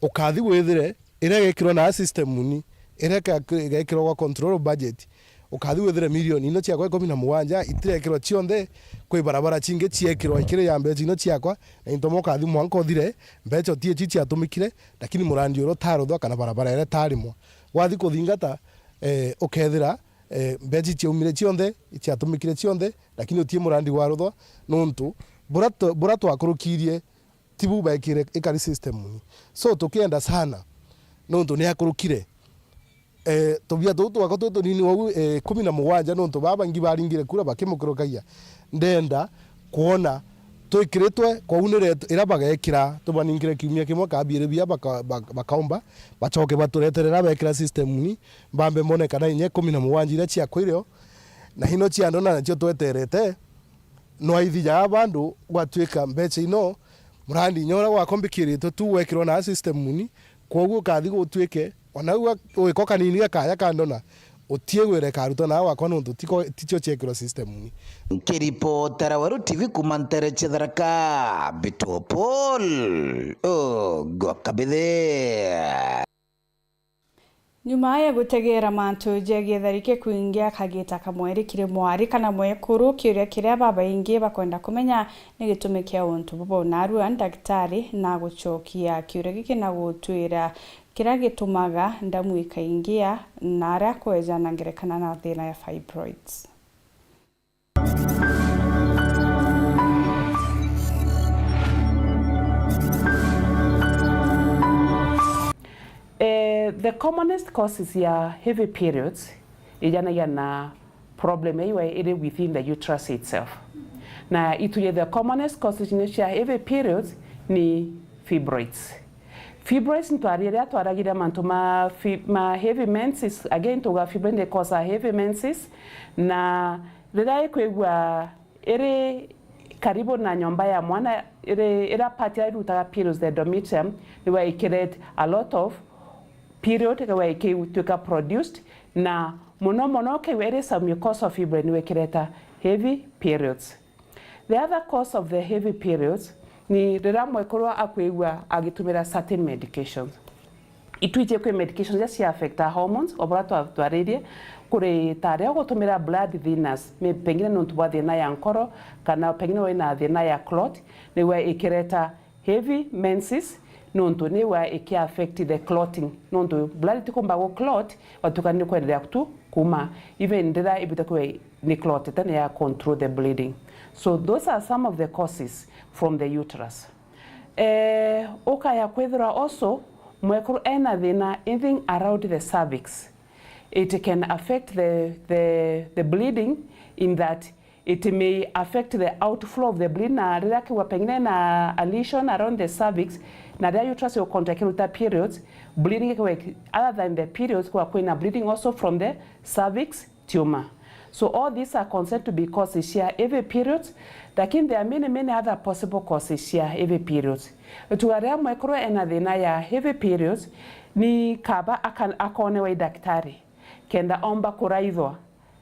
Ukathi gwithire iria igekirwa na system ni, iria ika-, igekirwa gwa control budget, ukathi withire milioni ino ciakwa ikumi na mugwanja itirekirwa cionthe, kwi barabara cingi ciekirwa ikiri ya mbeca ino ciakwa, na into mo ukathi mwanka uthire, mbeca ti ici ciatumikire, lakini murandi uria utaruthwa kana barabara iria itarimwa. Wathi kuthingata, eh, ukethira, eh, mbeca ciaumire cionthe, ciatumikire cionthe, lakini utie murandi waruthwa, nontu Bura tu-, bura twakurukirie, ti bu bekire ikari system ni. So, tukienda sana, nontu ni akurukire. Eh, tubia tuu twakwa twi tunini wau, eh, ikumi na mugwanja, nontu baa baingi baringire kura bakimukurukagia. Ndenda kwona twikiritwe kwa unire ira bagekira, tubaningire kiumia kimwe ka biiri bia baka-, bak-, bakaumba, bacoke baturetere ira bekira system ni, mbambe mbone kana inya ikumi na mugwanja iria ciakwa irio, na ino cia ndona nacio tweterete, no aithija bandu gwatuika mbecha ino, murandi inya uria gwakwa mbikiritwe tu wekirwa na system ni, kwoguo kathi gutwike, ona u wiko kanini gakaya kandona, utiegwire karutwa na gwakwa nontu tiko, ticio ciekirwa system ni. Nkiripotera Weru T V kuma ntere cia Tharaka, Mbitwo Paul, Ogwa Kabithe. Nyuma ya gutegeera mantu jegie tharike kwingia kagita kamwe ri kiri mwari kana mwekuru, kiuria kiria babaingi bakwenda kumenya ni gitumi kia untu bubu. Narua ndagitari na gucokia kiuria giki na gutwira kiria gitumaga ndamu ikaingia na aria kweja na ngerekana na thina ya fibroids. Eh, the commonest causes ya heavy periods ijanagia na problem iwe iri within the uterus itself. Na ituje the commonest causes ni cia heavy periods ni fibroids. Fibroids ntwaririe riria twaragiria mantu ma fi-, ma heavy menses, again tuga fibroids ni cause a heavy menses, na riria ikwigua iri karibu na nyomba ya mwana, iri, ira part iria irutaga periods, the endometrium, niwe ikireta a lot of period, niwe ikituika produced, na muno muno kiwe iri submucosal fibroid niwe ikireta heavy periods. The other cause of the heavy periods ni riria mwekuru akwigua agitumira certain medications. Itwiji kwi medications iria cia affect hormones, o buria twa-, twaririe, kuri ta riria ugutumira blood thinners, may-, pengine nontu bwa thina ya nkoro, kana pengine wina thina ya clot, niwe ikireta heavy menses, nontu niwe iki affect the clotting, nontu blood itikumba gu clot, watuka ni kwendelea tu kuma, even riria ibita kwi ni clot, ita ni ya control the bleeding. So those are some of the causes from the uterus. Eh, ukaya kwithirwa also mwekuru ena thina anything around the cervix. It can affect the, the, the bleeding in that it may affect the outflow of the bleed, na riria kiwa pengine na a lesion around the cervix, na riria uterus iu contract ikiruta periods, bleeding ikiwa other than the periods, kwa kwina bleeding also from the cervix tumor. So all these are considered to be causes cia heavy periods, lakini there are many, many other possible causes cia heavy periods. Utuga riria mwekuru ena thina ya heavy periods, ni kaba aka-, akonewa i daktari kenda omba kuraithwa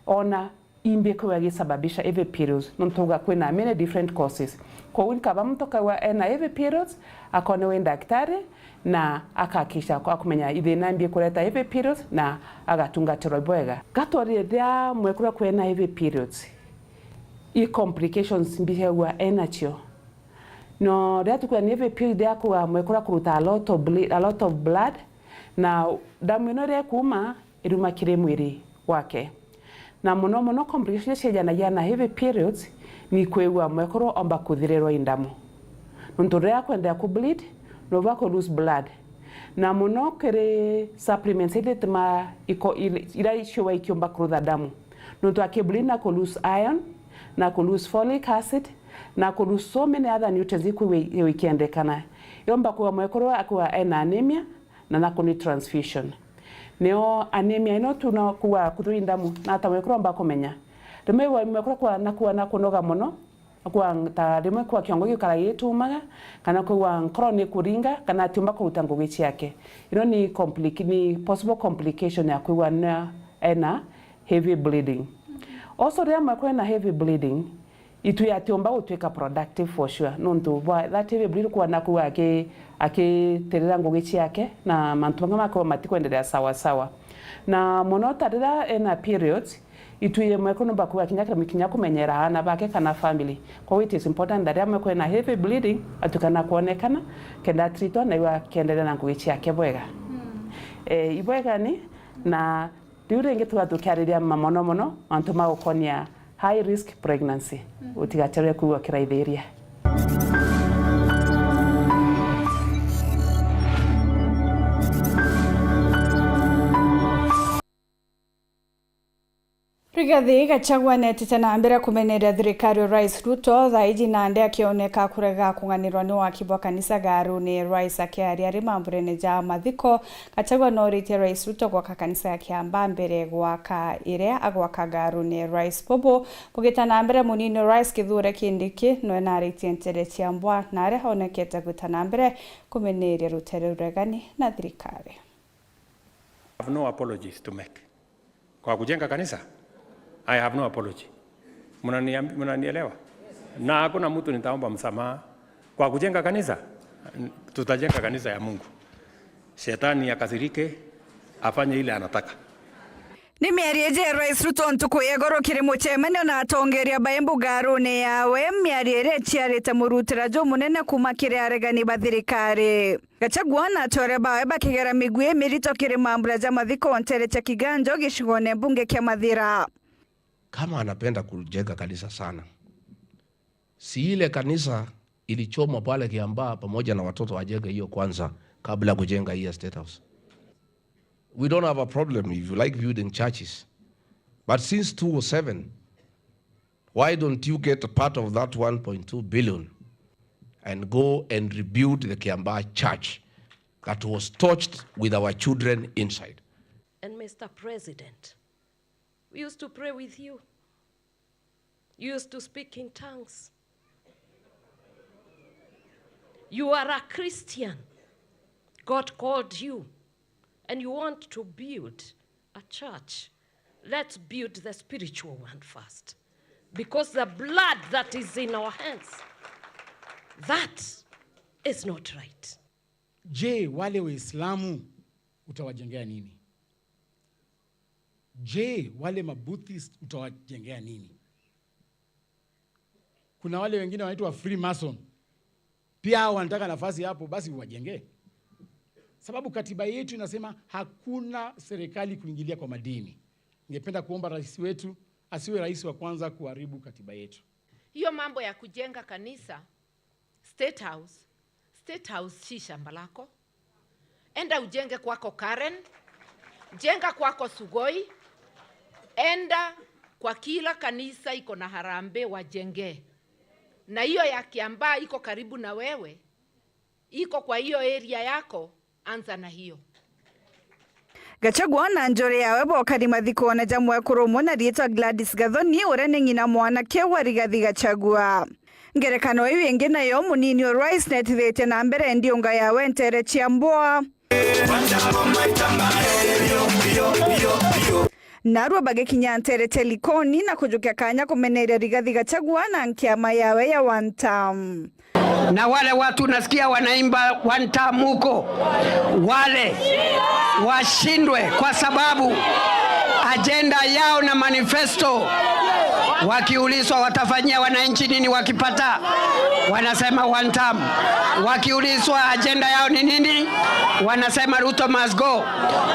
ona imbi kwigua gisababisha heavy periods, nontu tuga kwina many different causes. Koguo ni kaba muntu akauga ena heavy periods, akonewa i daktari, na akahakikisha akumenya ithina imbi kureta heavy periods na agatungatirwa bwega. Gatwarire riria mwekuru kwina heavy periods, i complications imbi ciaua enacio. No riria tukwira ni heavy period, riria kuga mwekuru kuruta a lot of ble-, a lot of blood, na damu ino riria ikuma, iruma kiri mwiri wake. Na muno muno complications iria ciejanagia na heavy periods ni kwigua mwekuru omba kuthirirwa i damu. Nontu riria akwendelea ku bleed, no uba ku lose blood. Na muno kiri supplements iria ituma iko-, ira, ira ciua ikiumba kurutha damu. Nontu aki bleed na ku lose iron, na ku lose folic acid, na ku lose so many other nutrients ikwigua ikiendekana. Yomba kuwa mwekuru akuwa ena anemia, na nako ni transfusion. Nio anemia ino tu no kuwa kuthua i damu, na ata mwekuru omba kumenya. Rimwe wa mwekuru kwa na kuwa na kunoga muno, kwa ta rimwe kwa kiongo gikara gitumaga, kana kwigua nkoro ni kuringa, kana atiumba kuruta ngugi ciake. Ino ni complica-, ni possible complication ya kwigua na ena heavy bleeding. Also, riria mwekuru ena heavy bleeding, itwi atiumba gutuika productive for sure, nontu bwa that heavy bleed kuwa na kuwa aki-, akitirira ngugi ciake, na mantu mang'e makorwa matikwendelea sawa sawa. Na muno ta riria ena periods, itwi mwekuru nomba kuwa kinya kinya kumenyera aana bake kana family. Koguo it is important that riria mwekuru ena heavy bleeding, atukana kuonekana, kenda atritwa na iwa akiendelea na ngugi ciake bwega. Mm. Eh, ibwega ni, na riu ringi tuga tukiariria ma-, mono mono mantu ma gukonia high risk pregnancy. Mm. Utigacherwe kuigua kiraithiria. Rigathi Gachagua neetite na mbere kumeneria thirikari ya Rais Ruto, thaa iji nandi akioneka kurega kung'anirwa ni waki bwa kanisa Gaaruni. Rais akiaria ari mamburene ja mathiko, Gachagua nooritie Rais Ruto gwaka kanisa ya Kiambaa mbere gwaka iria agwaka Gaaruni. Rais bubu bugita na mbere, munini wa Rais Kithure Kindiki noe naaritie ntere cia mbwa na aria onekete gwita na mbere kumeneria rutere ruregani na thirikari. I have no apologies to make. Kwa kujenga kanisa? I have no apology. Mnaniambi-, mnanielewa? Na hakuna mtu nitaomba msamaha. Kwa kujenga kanisa? N-, tutajenga kanisa ya Mungu. Shetani akasirike, afanye ile anataka. Ni miario iji ya Rais Ruto ntuku ya igoro kiri mucemanio na atongeria ba Embu Gaaruni yawe, miario iria iciarite murutira jumunene kuuma kiri aregani ba thirikari. Gachagua na atware bawe bakigera migui imirito kiri mambura ja mathiko ntere cia Kiganjo gicigone mbunge kia Mathira. Kama anapenda kujenga kanisa sana, si ile kanisa ilichomwa pale Kiambaa pamoja na watoto wajenge hiyo kwanza kabla ya kujenga hii ya State House? We don't have a problem if you like building churches. But since two oh seven, why don't you get a part of that one point two billion and go and rebuild the Kiambaa church that was torched with our children inside? And Mister President, we used to pray with you. You used to speak in tongues. You are a Christian. God called you, and you want to build a church. Let's build the spiritual one first. Because the blood that is in our hands, that is not right. Je, wale Waislamu utawajengea nini? Je, wale Mabuddhist utawajengea nini? Kuna wale wengine wanaitwa Freemason. Pia hao wanataka nafasi hapo, basi uwajengee. Sababu katiba yetu inasema hakuna serikali kuingilia kwa madini. Ningependa kuomba rais wetu asiwe rais wa kwanza kuharibu katiba yetu. Hiyo mambo ya kujenga kanisa, State House, State House si shamba lako. Enda ujenge kwako Karen, jenga kwako Sugoi, enda kwa kila kanisa iko na harambee wajenge. Na hiyo ya Kiambaa iko karibu na wewe, iko kwa hiyo area yako, anza na hiyo. Gachagua na njuri yawe bokari mathikone ja mwekuru umwe na riitwa Gladys Gathoni, uria ni ng'ina mwanake wa Rigathi Gachagua. Ngerekano iu ingi nayo, munini wa rais netithitie na mbere ndiunga yawe ntere cia mbwa. Narua bagikinya ntere cia Likoni na kujukia kanya kumeneria Rigathi Gachagua na nkiama yawe ya One Term. Na wale watu nasikia wanaimba one term huko, wale washindwe, kwa sababu ajenda yao na manifesto, wakiulizwa watafanyia wananchi nini wakipata, wanasema one term. Wakiulizwa ajenda yao ni nini, wanasema Ruto must go.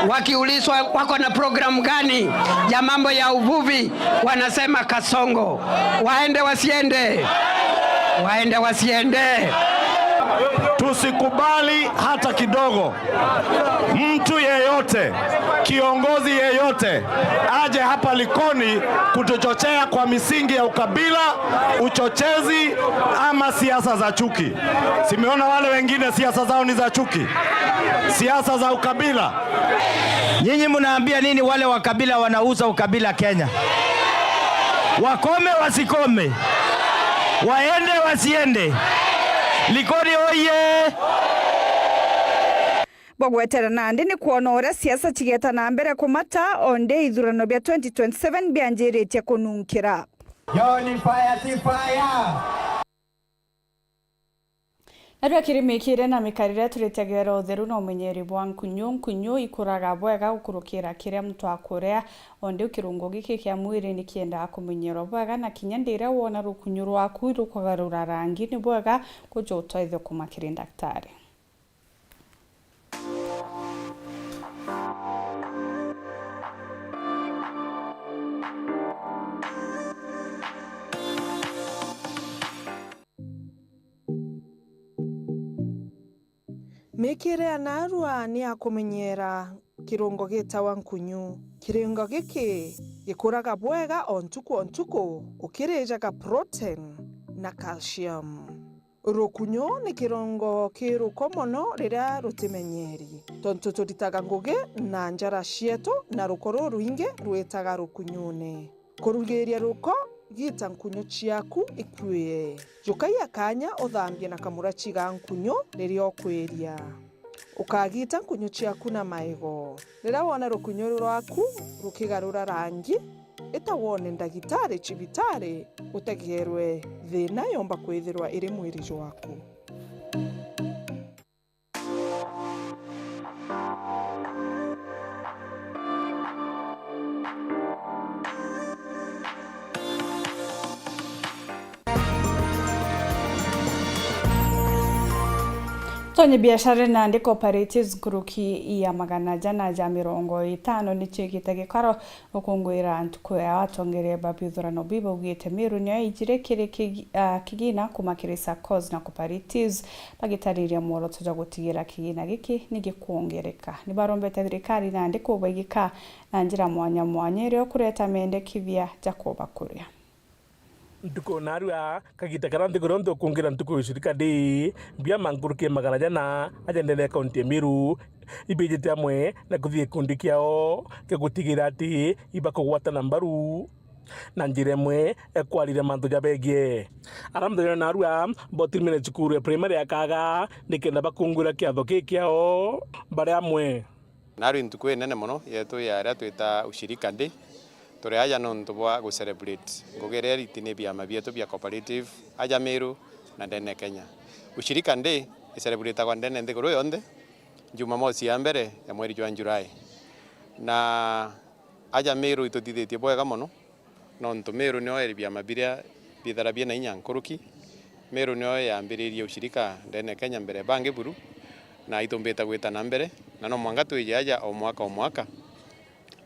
Wakiulizwa wako na programu gani ya mambo ya uvuvi, wanasema Kasongo. Waende wasiende? Waende wasiende? Tusikubali hata kidogo mtu yeyote, kiongozi yeyote aje hapa Likoni kutuchochea kwa misingi ya ukabila, uchochezi ama siasa za chuki. Simeona wale wengine siasa zao ni za chuki, siasa za ukabila. Nyinyi mnaambia nini wale wa kabila wanauza ukabila Kenya? Wakome wasikome? Waende wasiende? Likoni oye! Bwagwetera nandi ni kwona uria siasa cigeta na mbere kumata, o ndi ithurano bia twenty twenty-seven bianjiritie kununkira. Yo ni fire, si fire. Narua kiri mikire na mikarire, turitiagirira utheru na umenyeri bwa nkunyu. Nkunyu ikuraga bwega gukurukira kiria muntu akuria. O ndi kirungo giki kia mwiri ni kiendaga kumenyerwa bwega, na kinya ndiria wona rukunyu rwaku rukugarura rangi, ni bwega kuja utwaithia kuma kiri ndaktari. Mikire ya narua ni ya kumenyera kirungo gitawa nkunyu. Kirungo giki gikuraga bwega o ntuku o ntuku, ukirijaga protein na calcium. Rukunyu ni kirungo ki ruko mono riria rutimenyeri, tontu turitaga ngugi na njara cietu na ruko rurwingi rwitaga rukunyune. Kurugiria ruko, gita nkunyu ciaku ikuie. Jukagia kanya uthambie na kamurachi ga nkunyu riria ukwiria. Ukagita nkunyu ciaku na maigo. Riria wona rukunyu rwaku rukigarura rangi, ita wone ndagitari cibitari utegerwe thina yomba kwithirwa iri mwiri jwaku. Tonye biashara nandi cooperatives nkuruki ya magana jana ja mirongo itano nicio igite gikaro gukungwira ntuku ya atongeria ba bithurano bibaugite Meru niyo ijire kiri kigi-, ah, kigina kuma kiri saccos na cooperatives bagitariria mworoto jwa gutigira kigina giki ni gikwongereka. Ni barombete thirikari nandi kubaigika na njira mwanya mwanya iria ukureta mendekithia ja kubakuria. Ntuku narua, kagita karia nthiguru yonthe ukungira ntuku ya ushirika day, biama nkuruki ya magana jana aja ndene ya kaunti ya Meru ibijite amwe na kuthii gikundi kiao kia gutigira ati ibakugwatana mbaru na njira imwe ya kwariria mantu jabegie. Aria muthenya narua, botirimene cukuru ya primary ya Kaga nikenda bakungwira kiatho kii kiao bari amwe. Narwi ntuku inene mono yetu ya aria twita Ushirika Day. Turi aja nontu bwa gu celebrate ngugi iria iriti ni biama bietu bia cooperative aja Meru na ndene Kenya. Ushirika Day i celebrate-agwa ndene nthiguru yonthe Jumamosi ya mbere ya mweri jwa July. Na aja Meru ituthithitie bwega mono. Nontu Meru nio iri biama biria bithara bina inya nkuruki. Meru nio yambiririe ushirika ndene Kenya mbere bangi buru, na itumbite gwita na mbere, na no mwanka twije aja o mwaka o mwaka,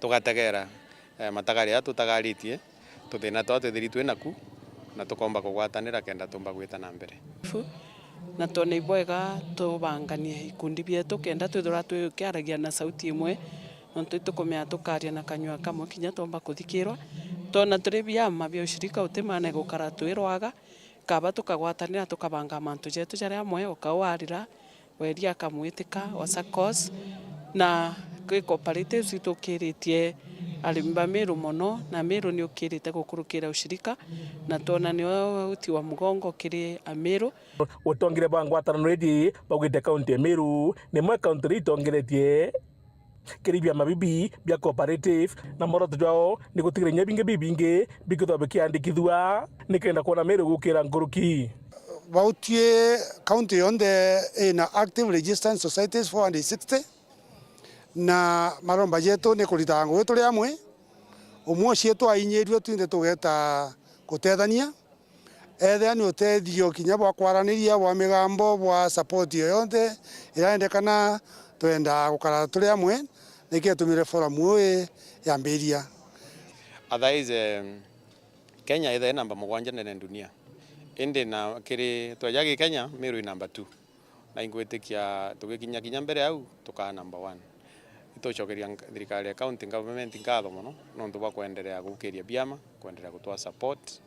tugategera, eh, matagari aria tutagaritie, tuthina twa twithiri twi naku, na tukomba kugwatanira kenda tumba gwita na mbere. Na twona ibwega tubanganie ikundi bietu kenda twithirwa tukiaragia na sauti imwe, nontu itukumenya tukaria na kanyua kamwe kinya twomba kuthikirwa. Twona turi biama bia ushirika utimane gukara twirwaga, kaba tukagwatanira tukabanga mantu jetu jaria amwe, ukau arira, weria akamwitika, wa saccos, na kwi cooperatives itukiritie arimi ba Meru mono, na Meru ni ukirite gukurukira ushirika, na twona nio uti wa mugongo kiri Ameru. Utongeria bwa ngwataniro iji baugite kaunti ya Meru nimwe kaunti iria itongeretie kiri biama bibi bia cooperative, na mworoto jwao ni gutigira inya bingi bibingi bikithwa bikiandikithua nikenda kwona Meru gukira nkuruki. Bautwi kaunti yonthe ina active registered societies four hundred sixty, na maromba jetu ni kuritaga ngugi turi amwe. Umwe ucietu ainyirue twinthe tugeta gutethania. Ethira ni utethio kinya bwa kwaraniria, bwa migambo, bwa support yoyonthe irendekana, twenda gukara turi amwe, na ikio gitumire forum ii yambiria. Otherwise, em, Kenya ithe namba mugwanja ndene ndunia. Indi na kiri, tweja gi Kenya, Meru i namba two. Na ingwitikia tugikinya kinya mbere au, tukaa number one. Itucokeria nk-, thirikari ya county government nkatho mono nontu bwa kwenderea gukiria biama, kwenderea gutwaa support.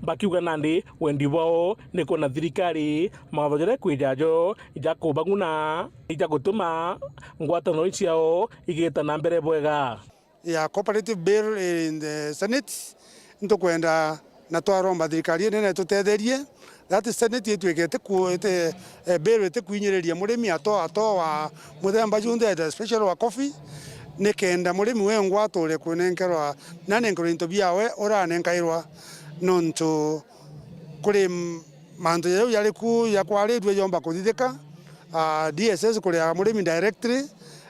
Bakiuga nandi wendi bwao ni kwona thirikari mawatho jaria ikwija jo ja kubang'una, ija gutuma ngwataniro ciao igita na mbere bwega. Ya cooperative bill in the Senate, ntukwenda na twaromba thirikari inene itutetherie, that Senate itwike itiku-, iti-, eh, bill itikuinyiriria murimi ato, ato wa muthemba junthe, especially wa coffee, nikenda murimi wengwa ature kunenkerwa, nanenkerwe into biawe uranenkairwa, nontu kuri m-, mantu jau jari ku jakwaritue jomba kuthithika, ah, D S S kuriaga murimi directly,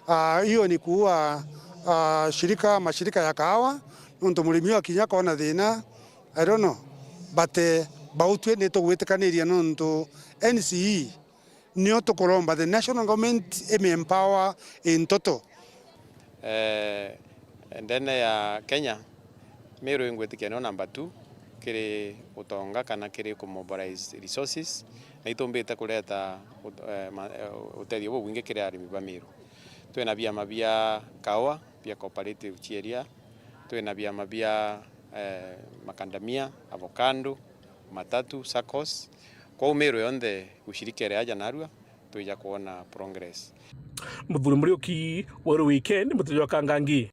ah, hiyo ni kuua, ah, shirika, mashirika ya kahawa, nontu murimi akinya akona thina, I don't know, but, eh, bautwi ni tugwitikaniria nontu N C E nio tukuromba the national government imi empower in total. Eh, ndene ya Kenya, Meru ingwitikia nio number two kiri utonga kana kiri ku mobilize resources, na itumbite kureta ut-, eh, ma-, eh, utethio bubwingi kiri arimi ba Meru. Twina biama bia kaua, bia cooperative cia iria, twina biama bia, eh, macadamia, avocado, matatu, saccos. Kwou Meru yonthe gucirikere aja narua, twija kwona progress. Muthuri Muriuki, Weru Weekend, Mutujo wa Kangangi.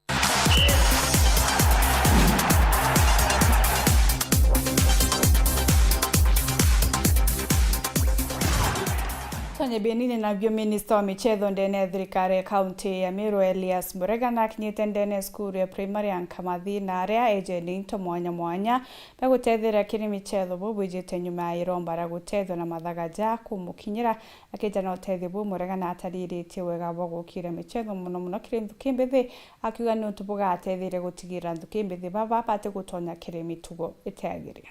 Tonye bienini nabio, minista wa michetho ndene ya thirikari ya kaunti ya Meru, Elias Murega, nakinyite ndene ya cukuru ya primary ya Nkamathi, na aria ejene into mwanya mwanya bia gutethera kiri michetho buu bwijite nyuma ya iromba ria gutethwa na mathaga ja kumukinyira. Akija na utethio buu, Murega natariritie wega bwa gukira michetho, mono mono kiri nthuki mbithi, akiuga ni untu bugatetheria gutigira nthuki mbithi baba bati gutonya kiri mitugo itiagiri.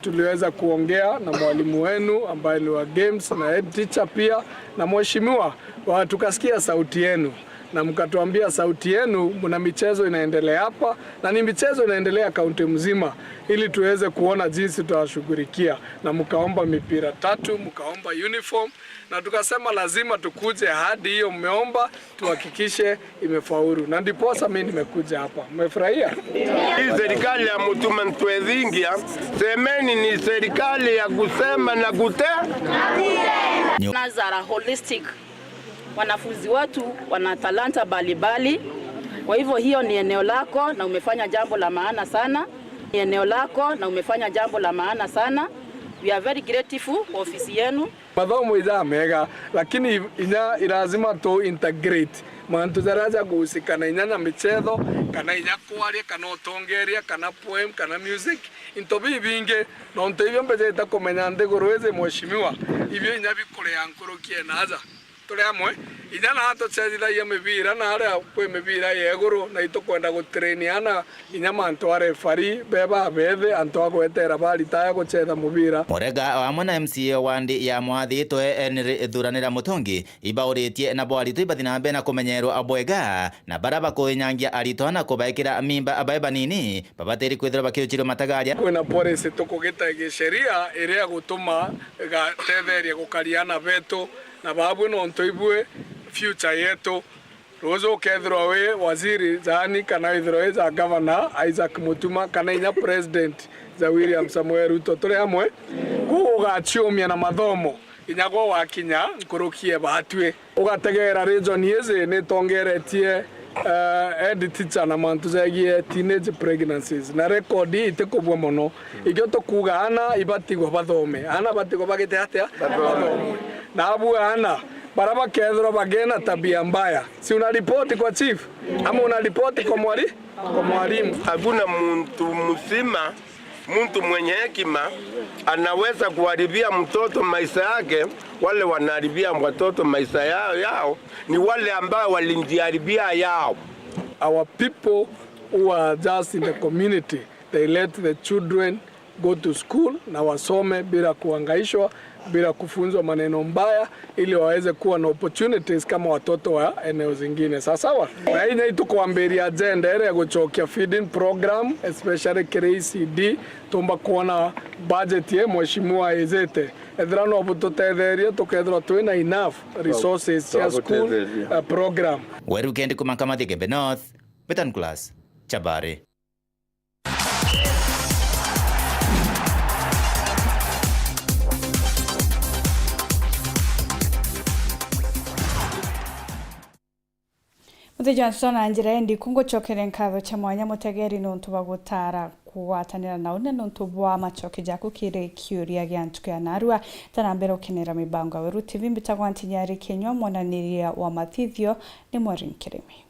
Tuliweza kuongea na mwalimu wenu ambaye ni wa games na head teacher pia na mheshimiwa, wa tukasikia sauti yenu na mkatuambia sauti yenu, mna michezo inaendelea hapa na ni michezo inaendelea kaunti mzima, ili tuweze kuona jinsi tutawashughulikia, na mkaomba mipira tatu, mkaomba uniform, na tukasema lazima tukuje hadi hiyo mmeomba tuhakikishe imefaulu, na ndiposa mimi nimekuja hapa. Mmefurahia? Hii serikali ya Mutuma Ntwethingia, semeni ni serikali ya kusema na kute- Nazara holistic. Wanafunzi wetu wana talanta mbalimbali. Kwa hivyo hiyo ni eneo lako na umefanya jambo la maana sana. Ni eneo lako na umefanya jambo la maana sana. We are very grateful kwa ofisi yenu. Mathomo ija mega, lakini inya lazima tu integrate mantu jaria jagusikana inya na michetho, kana inya kwaria, kana utongeria, kana poem, kana music, into bibingi. Nontu ibio mbejete kumenya nthiguru iji, mheshimiwa, ibio inya bikuria nkuruki e naja. Turi amwe, inya na tucethithagia mibira, na aria kwi mibira ya iguru, na itukwenda gutrain ana inya mantu a referee, beba bethi, antu a gwetera baritaya gucetha mubira. Murega o amwe na M C A o wandi ya Mwathi Twe Henry Thuranira Mutungi ibauritie na bo aritwa ibathi na mbere na kumenyerwa bwega, na baria bakuinyangia aritwa na kubaikira mimba bae banini, babatiri kwithirwa bakiuchirwa matagaria. Kwina policy tukugita gisheria iria igutuma igatetheria gukaria ana betu, na babwe nontu ibwe future yetu. Ruuju ukethirwa wi waziri jaani, kana withirwa wi ja governor Isaac Mutuma, kana inya president ja William Samoei Ruto, turi amwe, kuu ugaciumia na mathomo inya gwo wakinya nkuruki e batwi. Ugategeera region iji nitongeretie, eh, head teacher na mantu jegie teenage pregnancies, na record itikubua mono. Ikio tukuuga ana ibatigwa bathome, ana batigwa bagite atia? Bathome. Nabu ana bara bakethirwa bagena tabia mbaya, si una report kwa chief ama una report kwa mwali-, kwa mwalimu? Hakuna muntu mzima, mtu mwenye hekima anaweza kuharibia mtoto maisha yake. Wale wanaharibia watoto maisha yao, yao ni wale ambao walijiharibia yao. Our people who are just in the community, they let the children go to school na wasome bila kuhangaishwa, bila kufunzwa maneno mbaya, ili waweze kuwa na opportunities kama watoto wa eneo zingine. Sawa sawa? Na inya itukwambiria agenda iria ya gucokia feeding program, especially kiri E C D, tumba kuona budget ye mheshimiwa aizite. Ethira no bututetherie, tukethirwa twina enough resources cia school, uh, program. Weru Weekend kuma Nkamathi Igembe North, Betan Class, Chabari. Muthiji wa ntoto na njira indi kungucokeria nkatho cia mwanya mutegeri nontu bwa gutara kugwatanira na uni nontu bwa macoki jaku kiri kiuria gia ntuku ya narua. Tana mbere ukenera mibango ya Weru T V, mbitagwa Ntinyari Kinyua, mwananiria wa mathithio ni Mwari Nkirimi.